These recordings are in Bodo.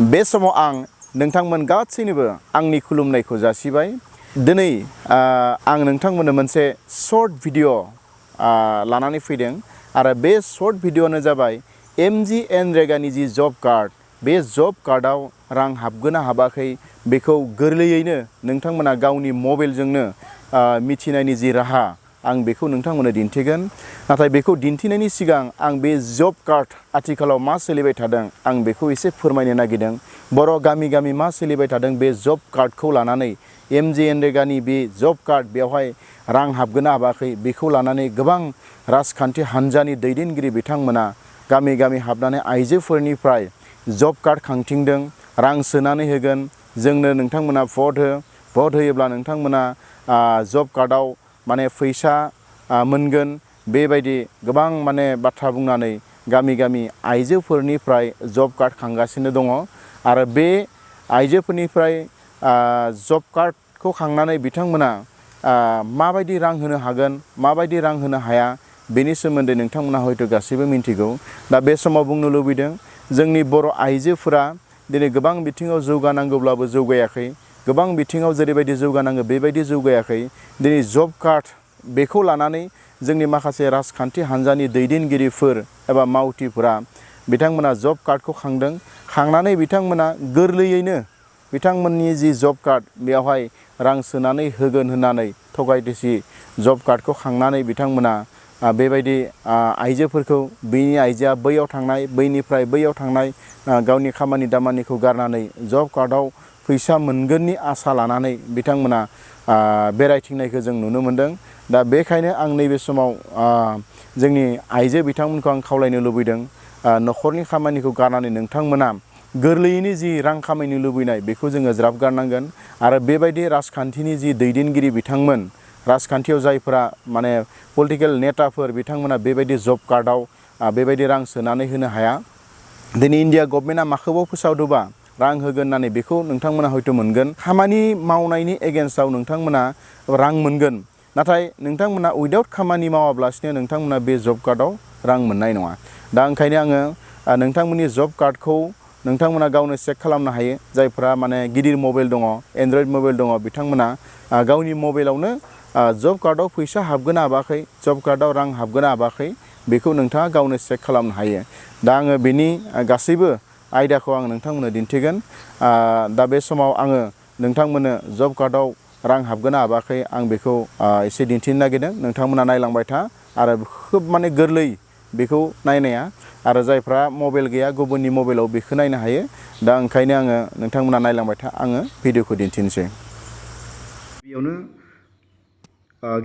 बे समाव आं नोंथांमोन गासैनोबो आंनि खुलुमनायखौ जासिबाय। दिनै आं नोंथांमोननो मोनसे शर्ट भिडिअ लानानै फैदों आरो बे शर्ट भिडिअआनो जाबाय MGNREGAनि जि जब कार्ड, बे जब कार्डआव रां हाबगोन ना हाबाखै बेखौ गोरलैयैनो नोंथांमोना गावनि मबाइलजोंनो मिथिनायनि जि राहा आं बेखौ नोंथांमोननो दिन्थिगोन। नाथाय बेखौ दिन्थिनायनि सिगां आं बे जब कार्ड आथिखालाव मा सोलिबाय थादों आं बेखौ एसे फोरमायनो नागिरदों। बर' गामि गामि मा सोलिबाय थादों बे जब कार्डखौ लानानै, MGNREGAनि बे जब कार्ड बेवहाय रां हाबगोन ना हाबाखै बेखौ लानानै गोबां राजखान्थि हान्जानि दैदेनगिरि बिथांमोना गामि गामि हाबनानै आइजोफोरनिफ्राय जब कार्ड खांथिंदों। रां सोनानै होगोन, जोंनो नोंथांमोना भट होयोब्ला नोंथांमोना जब कार्डआव माने फैसा मोनगोन, बेबायदि गोबां माने बाथ्रा बुंनानै गामि गामि आइजोफोरनिफ्राय जब कार्ड खांगासिनो दङ। आरो बे आइजोफोरनिफ्राय जब कार्डखौ खांनानै बिथांमोना माबायदि रां होनो हागोन, माबायदि रां होनो हाया बेनि सोमोन्दै नोंथांमोना हयथ' गासैबो मिन्थिगौ। दा बे समाव बुंनो लुबैदों, जोंनि बर' आइजोफोरा दिनै गोबां बिथिङाव जौगानांगौब्लाबो जौगायाखै, गोबां बिथिङाव जेरैबायदि जौगानांगौ बेबायदि जौगायाखै। दिनै जब कार्ड बेखौ लानानै जोंनि माखासे राजखान्थि हान्जानि दैदेनगिरिफोर एबा मावथिफोरा बिथांमोना जब कार्डखौ खांदों। खांनानै बिथांमोना गोरलैयैनो बिथांमोननि जि जब कार्ड बेवहाय रां सोनानै होगोन होननानै थगायथिसि जब कार्डखौ खांनानै बिथांमोना बेबायदि आइजोफोरखौ बैनि आइजोआ बैयाव थांनाय, बैनिफ्राय बैयाव थांनाय, गावनि खामानि दामानिखौ गारनानै जब कार्डआव फैसा मोनगोननि आसा लानानै बिथांमोना बेरायथिंनायखौ जों नुनो मोनदों। दा बेखायनो आं नैबे समाव जोंनि आइजो बिथांमोनखौ आं खावलायनो लुबैदों, न'खरनि खामानिखौ गारनानै नोंथांमोना गोरलैयैनो जि रां खामायनो लुबैनाय बेखौ जोङो ज्राब गारनांगोन। आरो बेबायदि राजखान्थिनि जि दैदेनगिरि बिथांमोन, राजखान्थियाव जायफोरा माने पलिटिकेल नेताफोर बिथांमोना बेबायदि जब कार्डआव बेबायदि रां सोनानै होनो हाया। दिनै इन्डिया गभर्नमेन्टआ माखौबा फोसावदोंबा रां होगोन होननानै बेखौ नोंथांमोना हयथ' मोनगोन। खामानि मावनायनि एगेन्स्टआव नोंथांमोना रां मोनगोन, नाथाय नोंथांमोना उइदाउट खामानि मावाब्लासिनो नोंथांमोना बे जब कार्डआव रां मोननाय नङा। दा ओंखायनो आङो नोंथांमोननि जब कार्डखौ नोंथांमोना गावनो चेक खालामनो हायो। जायफ्रा माने गिदिर मबाइल दङ, एन्ड्रइड मबाइल दङ, बिथांमोना गावनि मबाइलावनो जब कार्डआव फैसा हाबगोन ना हाबाखै, जब कार्डआव रां हाबगोन ना हाबाखै बेखौ नोंथाङा गावनो चेक खालामनो हायो। दा आङो बेनि गासैबो आयदाखौ आं नोंथांमोननो दिन्थिगोन। दा बे समाव आङो नोंथांमोननो जब कार्डआव रां हाबगोन ना हाबाखै आं बेखौ एसे दिन्थिनो नागिरदों। नोंथांमोना नायलांबाय था आरो खोब माने गोरलै बेखौ नायनाया। आरो जायफ्रा मबाइल गैया गुबुननि मबाइलाव बेखौ नायनो हायो। दा ओंखायनो आङो नोंथांमोना नायलांबाय था, आङो भिडिअखौ दिन्थिनोसै।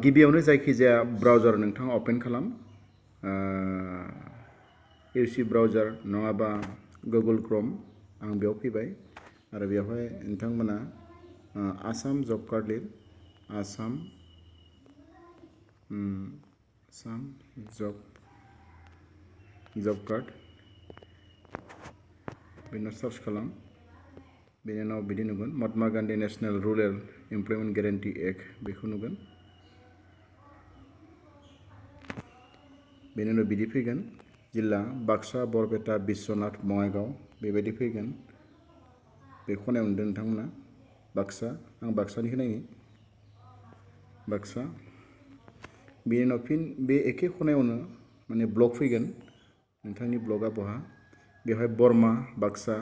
गिबियावनो जायखिजाया ब्राउजार नोंथाङा अपेन खालाम, UC ब्राउजार नङाबा गुगल क्रोम। आं बेयाव फैबाय आरो बेवहाय नोंथांमोना आसाम जब कार्ड लिर, आसाम जब कार्ड बेनि उनाव सार्च खालाम। बेनि उनाव बिदि नुगोन Mahatma Gandhi national rural employment guarantee act बेखौ नुगोन। बेनि उनाव बिदि फैगोन जिल्ला बाक्सा, बरपेटा, बिश्वनाथ, बङाइगाव बेबायदि फैगोन। बे खनायाव नुदों नोंथांमोना बाक्सा, आं बाक्सानिखौ नायनि बाक्सा। बेनि उनाव फिन बे एखे खनायावनो माने ब्लक फैगोन, नोंथांनि ब्लकआ बहा, बेवहाय बरमा, बाक्सा,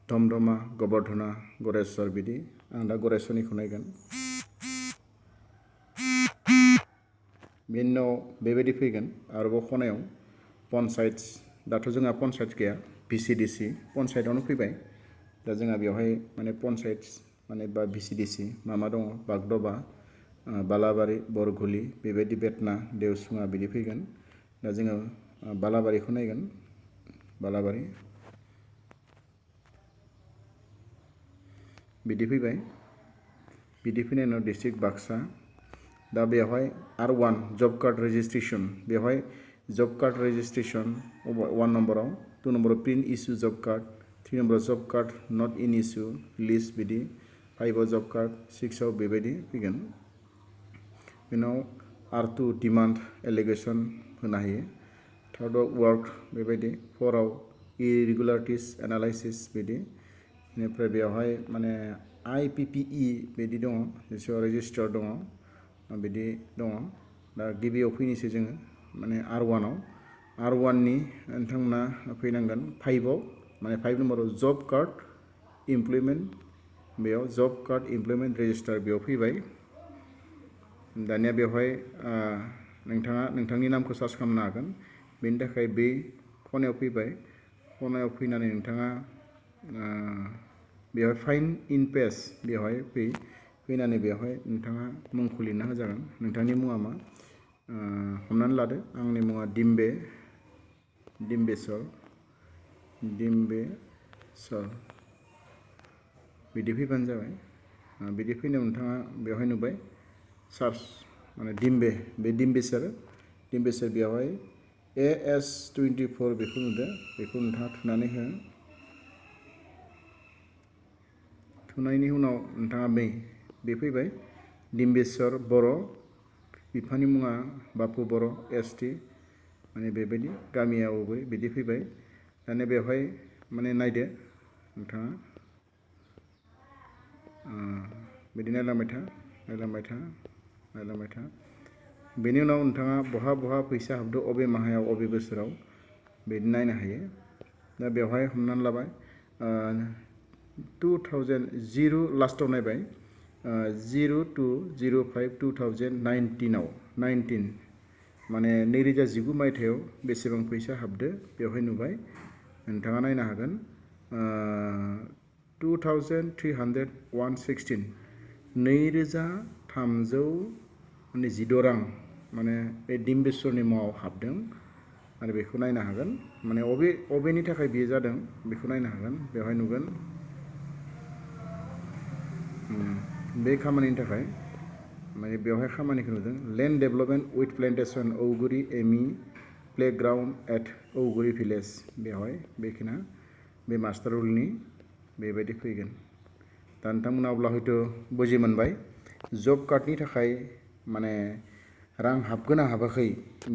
धमधमा, गोबर्धना, गरेस्वर बिदि। आं दा गरेस्वरनिखौ नायगोन। बेनि उनाव बेबायदि फैगोन आरोबाव खनायाव पन्सायत। दाथ' जोंहा पन्सायत गैया, VCDC पन्सायतआवनो फैबाय। दा जोंहा बेवहाय माने पन्सायत माने बा VCDC मा मा दङ, बागदबा, बालाबारि, बरगुलि बेबायदि, बेटना, देवसुङा बिदि फैगोन। दा जोङो बालाबारिखौ नायगोन, बालाबारि बिदि फैबाय। बिदि फैनायनि उनाव डिस्ट्रिक्ट बाक्सा। दा बेवहाय R1 जब कार्ड रेजिस्ट्रेसन, बेवहाय जब कार्ड रेजिस्ट्रेसन 1 नम्बराव, 2 नम्बराव प्रिन्ट इस्यु जब कार्ड, 3 नम्बराव जब कार्ड नट इन इस्यु लिस्ट बिदि, 5आव जब कार्ड, 6आव बेबायदि फैगोन। बेनाव R2 डिमान्ड एलिगेसन होनो हायो, 3आव वार्क बेबायदि, 4आव इरेगुलारिटिस एनालाइसिस बिदि, बेनिफ्राय बेवहाय माने IPPE बिदि दङ जेसेबां रेजिस्टार दङ बिदि दङ दा गिबियाव फैनोसै जोङो माने R1आव R1नि नोंथांमोना फैनांगोन 5आव माने 5 नम्बराव जब कार्ड इमप्लयमेन्ट बेयाव जब कार्ड इमप्लयमेन्ट रेजिस्टार बेयाव फैबाय दानिया बेवहाय नोंथाङा नोंथांनि नामखौ सार्च खालामनो हागोन बेनि थाखाय बे खनायाव फैबाय खनायाव फैनानै नोंथाङा बेवहाय फाइन्ड इन पेज बेवहाय फैनानै बेवहाय नोंथाङा मुंखौ लिरना होजागोन नोंथांनि मुङा मा हमनानै लादो आंनि मुङा डिम्बेसर बिदि फैबानो जाबाय बिदि फैनायाव नोंथाङा बेवहाय नुबाय सार्च माने डिम्बेसर बेवहाय AS24 बेखौ नुदो बेखौ नोंथाङा थुनानै हो थुनायनि उनाव नोंथाङा बे फैबाय डिम्बेसर बर' बिफानि मुङा बापु बर' ST माने बेबायदि गामिया अबे बिदि फैबाय दानिया बेवहाय माने नायदो नोंथाङा बिदि नायलांबाय था बेनि उनाव नोंथाङा बहा फैसा हाबदो अबे माहायाव अबे बोसोराव बिदि नायनो हायो दा बेवहाय हमनानै लाबाय 2000 लास्टाव नायबाय 02/05/2019 माने 2019 मायथाइयाव बेसेबां फैसा हाबदो बेवहाय नुबाय नोंथाङा नायनो हागोन 2316 2316 रां माने बे डिम्बेसरनि मुङाव हाबदों आरो बेखौ नायनो हागोन माने अबेनि थाखाय बियो जादों बेखौ नायनो हागोन बेवहाय नुगोन बे खामानिनि थाखाय माने बेवहाय खामानिखौ नुदों land development with plantation Auguri एमइ प्लेग्राउन्ड एट औगुरि भिलेज बेवहाय बेखिना बे मास्टार रुलनि बेबायदि फैगोन दा नोंथांमोना अब्ला हयथ' बुजि मोनबाय जब कार्डनि थाखाय माने रां हाबगोन ना हाबाखै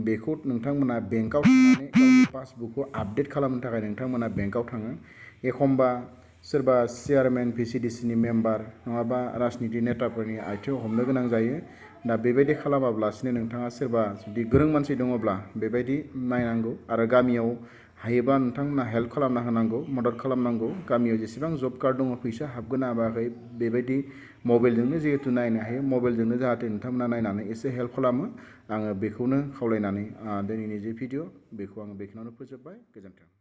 बेखौ नोंथांमोना बेंकआव थांनानै गावनि पासबुकखौ आपडेट खालामनो थाखाय नोंथांमोना बेंकआव थाङो एखमबा सोरबा चेयारमेन VCDCनि मेम्बार नङाबा राजनिति नेताफोरनि आथिङाव हमनो गोनां जायो दा बेबायदि खालामाब्लासिनो नोंथाङा सोरबा जुदि गोरों मानसि दङब्ला बेबायदि नायनांगौ आरो गामियाव हायोबा नोंथांमोना हेल्प खालामना होनांगौ मदद खालामनांगौ गामियाव जेसेबां जब कार्ड दङ फैसा हाबगोन ना हाबाखै बेबायदि मबाइलजोंनो जिहेतु नायनो हायो मबाइलजोंनो जाहाथे नोंथांमोना नायनानै एसे हेल्प खालामो आङो बेखौनो खावलायनानै दिनैनि जे भिडिअ बेखौ आङो बेखिनियावनो फोजोबबाय गोजोन्थों।